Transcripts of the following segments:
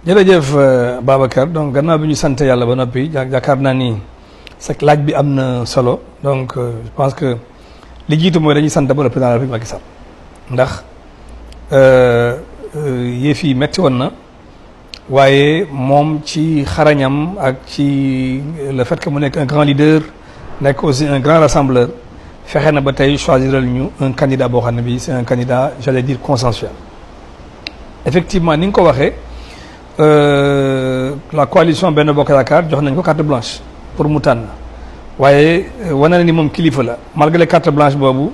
jërëjëf Babacar donc gannaaw bi ñu sant yàlla ba noppi yaakaar naa ni sa laaj bi am na solo donc je pense que li jiitu mooy dañuy sant d'abord le président de la République Macky Sall ndax yëf yi metti woon na waaye moom ci xarañam ak ci le fait que mu nekk un grand leader nekk aussi un grand rassembleur fexe na ba tey choisiral ñu un candidat boo xam ne bi c'est un candidat j'allais dire consensuel effectivement ni nga ko waxee la coalition Benno Bokk Yaakaar jox nañ ko carte blanche pour mu tànn waaye wane na ni moom kilifa la malgré carte blanche boobu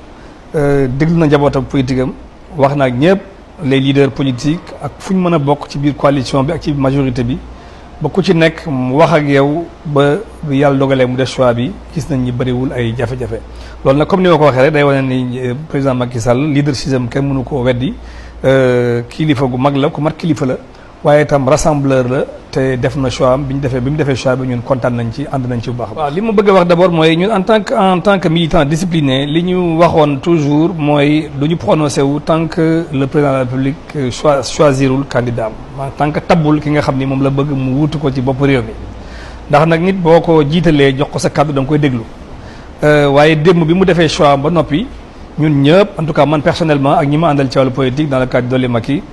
déglu na njabootam politique am wax na ak ñëpp les leaders politiques ak fu ñu mën a bokk ci biir coalition bi ak ci majorité bi ba ku ci nekk mu wax ak yow ba yàlla dogalee mu def choix bi gis nañ ñi bëriwul ay jafe-jafe loolu nag comme ni ma ko waxee rek day wane ni président Macky Sall leadership am kenn mënu koo weddi kilifa gu mag la ku mat kilifa la waaye itam rassembleur la te def na choix am bi mu defee choix bi ñun kontaan nañ ci ànd nañ ci bu baax. waaw li ma bëgg a wax d'abord mooy ñun en tant que militant discipliné li ñu waxoon toujours mooy du ñu prononcé wu tant que le président de la République choisirul candidat am tant que tabbul ki nga xam ni moom la bëgg mu wutu ko ci bopp réew mi ndax nag nit boo ko jiitalee jox ko sa kàddu da nga koy déglu waaye démb bi mu defee choix ba noppi ñun ñëpp en tout cas man personnellement ak ñi ma àndal ci wàllu politique dans le cadre de Dolli Macky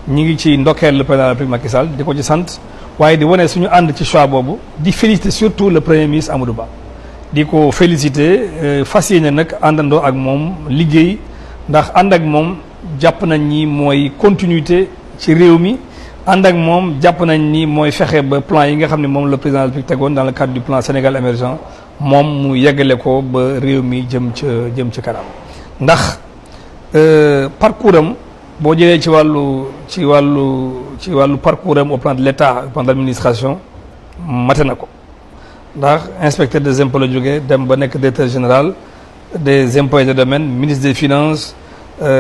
ñi ngi ci ndokkeel le président de la République Macky Sall di ko ci sant waaye di wane suñu ànd ci choix boobu di féliciter surtout le premier ministre Amadou Ba di ko féliciter fas yéene nag àndandoo ak moom liggéey ndax ànd ak moom jàpp nañ ni mooy continuité ci réew mi ànd ak moom jàpp nañ ni mooy fexe ba plan yi nga xam ne moom le président de la République tegoon dans le cadre du plan Sénégal émergent moom mu yeggale ko ba réew mi jëm ca kanam ndax parcours am boo jëlee ci wàllu parcours am au plan de l'État au plan de l'administration mate na ko ndax inspecteur des impôts la jógee dem ba nekk directeur général des impôts et des domaines ministre des finances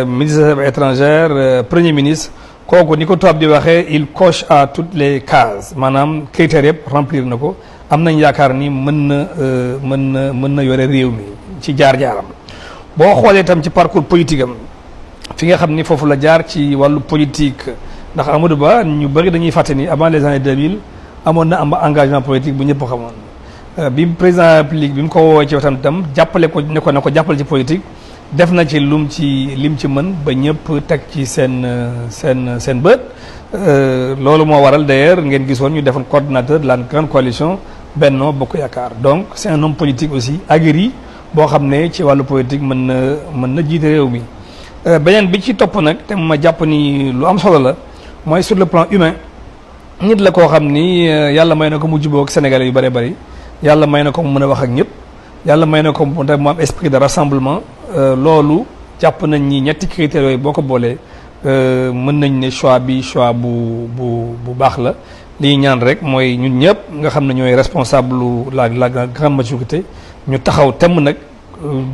ministre des affaires étrangères premier ministre kooku ni ko tubaab di waxee il coche à toutes les cases maanaam critères yëpp remplir na ko am nañ yaakaar ni mën na yore réew mi ci jaar-jaaram boo xoolee itam ci parcours politique am fi nga xam ni foofu la jaar ci wàllu politique ndax Amadou Ba ñu bëri dañuy fàtte ni avant les années 2000 amoon na am engagement politique bu ñëpp xamoon bi président de la République bi mu ko woowee ci wetam itam jàppale ko ne ko jàppale ci politique def na ci lim ci mën ba ñëpp teg ci seen bët loolu moo waral d'ailleurs ngeen gisoon ñu defoon coordinateur de la grande coalition Benno Bokk Yaakaar donc c'est un homme politique aussi aguerri boo xam ne ci wàllu politique mën na jiite réew mi beneen bi ci topp nag te ma jàpp ni lu am solo la mooy sur le plan humain nit la koo xam ni yàlla may na ko mu jubóog Sénégalais yu bëree bëri yàlla may na ko mu mën a wax ak ñëpp yàlla may na ko mu am esprit de rassemblement loolu jàpp nañ ni ñetti critères yooyu boo ko boolee mën nañ ne choix bu baax la li ñaan rek mooy ñun ñëpp nga xam ne ñooy responsable la grande majorité ñu taxaw temm nag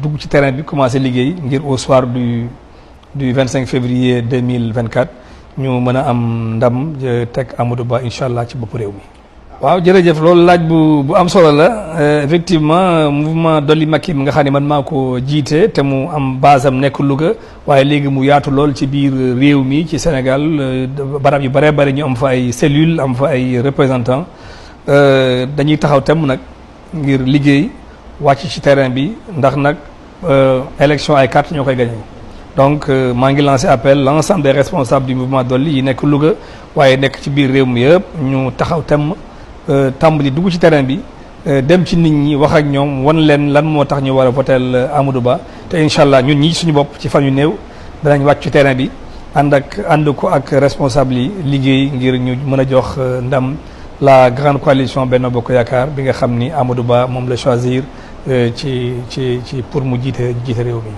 dugg ci terrain bi commencé liggéey ngir au soir du 25 février 2024 ñu mën a am ndam teg Amadou Ba incha allah ci bopp réew mi. waaw jërëjëf loolu laaj bu am solo la effectivement mouvement Dolli Macky nga xam ne man maa ko jiite te mu am base am nekk Louga waaye léegi mu yaatu lool ci biir réew mi ci Sénégal barab yu bëree bëri ñu am fa ay cellules am fa ay représentants dañuy taxaw temm nag ngir liggéey wàcc ci terrain bi ndax nag élection ay carte ñoo koy gagné. donc maa ngi lancé appel l'ensemble des responsables du mouvement Dolli yi nekk Louga waaye nekk ci biir réew mi yëpp ñu taxaw temm tàmbali dugg ci terrain bi dem ci nit ñi wax ak ñoom wan leen lan moo tax ñu war a votel Amadou Ba te incha allah ñun ñi suñu bopp ci fan yu néew danañ wàcc ci terrain bi ànd ko ak responsable yi liggéey ngir ñu mën a jox ndam la grande coalition Benno Bokk Yaakaar bi nga xam ni Amadou Ba moom la choisir ci pour mu jiite réew mi.